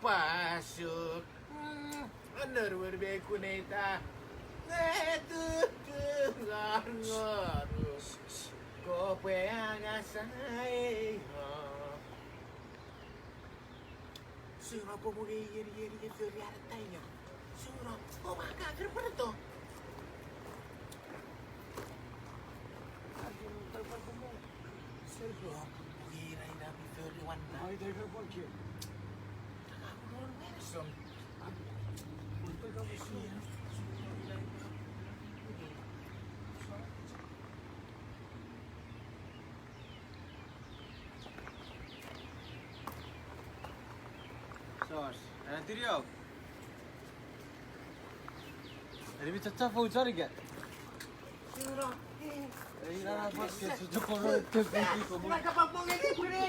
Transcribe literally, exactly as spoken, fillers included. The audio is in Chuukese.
Pasuk. Mm, anorun me kuneita. Netutu ngarngaru. Kopwe angasa ei. Sura pomo nge ieri ieri ke fori arataia. Sura, o maka fori pwereto. Sura pomo nge ira ira mi fori wan na. Taka kunon mereson. Sos, ena tirio. Eni mi chacha fou chon ika. Ei, na, na, podcast, chok oro, podcast, iko mo. Ina kapang pong eni, pwini.